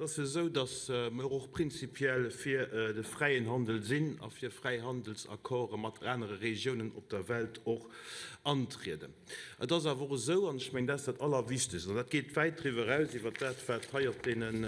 Et ass jo esou, datt mer och prinzipiell fir de fräien Handel sinn a fir Fräihandelsaccorde mat anere Regiounen op der Welt och antrieden. Et ass awer och esou, an ech mengen, dat ass dat Allerwichtegst, an dat geet wäit driwwer eraus iwwert dat, wat hei op deenen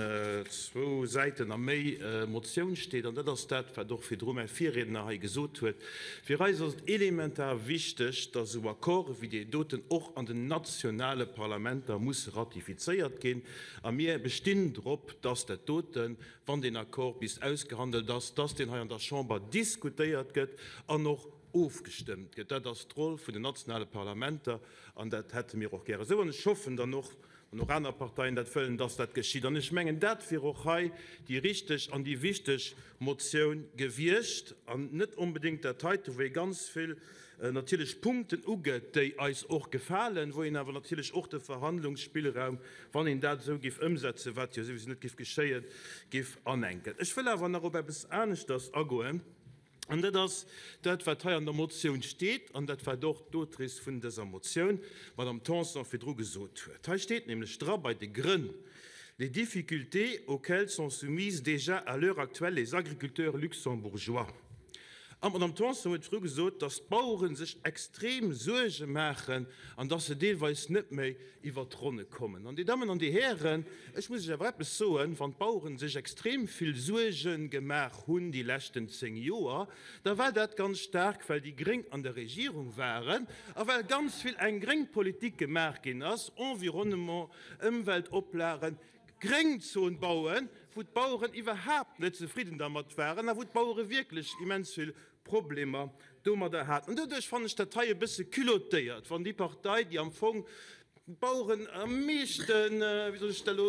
zwou Säiten a méi Motioun steet, an dat ass dat, wat och virdru mäi Virriedner hei gesot huet, Fir eis ass et elementar wichteg, datt esou Accorde wéi deen doten och an den nationale Parlamenter musse ratifizéiert ginn. A mir bestinn drop, dass dat doten, wann deen Accord bis ausgehandelt ass, dass deen hei an der Chamber diskutéiert gëtt an och ofgestëmmt gëtt. Dat ass d'Roll vun den nationale Parlamenter an dat hätte mir och gäre esou. An ech hoffen dann och, wann och aner Parteien dat wëllen, dass dat geschitt. An ech mengen, dat wier och hei déi richteg an déi wichteg Motioun gewiescht an net onbedéngt dat heite, wou ee ganz vill natierlech Punkten ugëtt, déi eis och gefalen, wou een awer natierlech och de Verhandlungsspillraum, wann een dat esou géif ëmsetzen, wat jo souwisou net géif geschéien, géif anenken. Ech wëll awer nach op eppes aneschters agoen, an dat ass dat, wat hei an der Motioun steet an dat, wat och d'Autrice vun dëser Motioun, d'Madame Tanson, virdru gesot huet. Hei steet nämlech dra bei de Grënn, Les difficultés auxquelles sont soumises déjà à l'heure actuelle les agriculteurs luxembourgeois. An d'Madame Tanson huet virdru gesot, dass d'Bauere sech extrem Suerge maachen an dass se deelweis net méi iwwert d'Ronne kommen. An, Dir Dammen an Dir Hären, ech muss lech awer eppes soen, Wann d'Bauere sech extrem vill Suerge gemaach hunn déi leschten 10 Joer, da war dat ganz staark, well déi Gréng an der Regierung waren a well ganz vill eng gréng Politik gemaach ginn ass, Environnement, Ëmweltoplagen, Gréngzon bauen, wou d'Baueren iwwerhaapt net zefridden dermat waren a wou d'Bauere wierklech immens vill Problemer domadder haten. An doduerch fannen ech dat hei e bësse culottéiert, wann déi Partei, déi am Fong d'Baueren am meeschten, wéi soll ech dat elo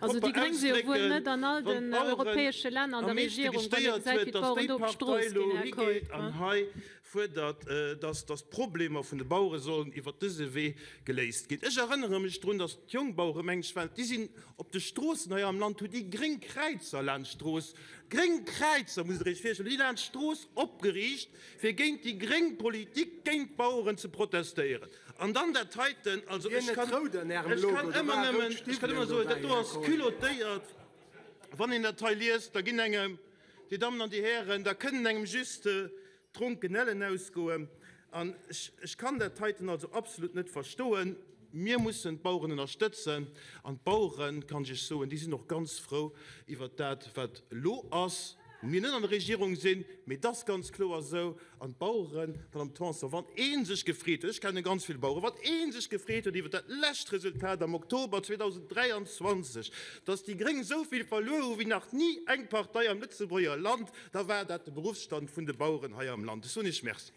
Also propper déi Gréng si jo wuel ausdrécken, net an all wann den d'Baueren europäesche Länner an am der meeschte Regierung, wann ee gestéiert gesäit, huet, wéi dass d'Baueren déi do op Partei d'Strooss elo ginn, Här Keup. higeet an hei fuerdert, dass dass d'Problemer vun de Bauere sollen iwwert dëse Wee geléist ginn. Ech erënnere mech drun, dass d'Jongbauere, meng ech, well déi sinn op de Stroossen hei am Land, hu déi gréng Kräizer laanscht d'Strooss, gréng Kräizer, musst Der Iech virstellen, hu déi laanscht d'Strooss opgeriicht, fir géint déi gréng Politik géint d'Baueren ze protestéieren. An dann dat heiten, also Wier ech net kann, rout an Ärem ech Logo, kann do ëmmer ware rout nëmmen, ech kann Stiwwelen ëmmer soen, dat dobäi, do Här ass Kohl. culottéiert. Wann een dat hei liest, da ginn engem, Dir Dammen an Dir Hären, da kënnen engem just d'Dronkenellen ausgoen. An ech kann dat heiten also absolut net verstoen. Mir mussen d'Baueren ënnerstëtzen. An d'Baueren, kann ech Iech soen, déi sinn och ganz frou iwwert dat, wat elo ass, wou mir net an der Regierung sinn. Mee et ass ganz kloer esou, An d'Baueren, Madame Tanson, wann ee sech gefreet huet, ech kenne ganz vill Baueren, wann ee sech gefreet huet iwwert dat lescht Resultat am Oktober 2023, datt déi Gréng esou vill verluer hu wéi nach ni eng Partei am Lëtzebuerger Land, da war dat de Beruffsstand vun de Baueren hei am Land. Ech soen Iech Merci.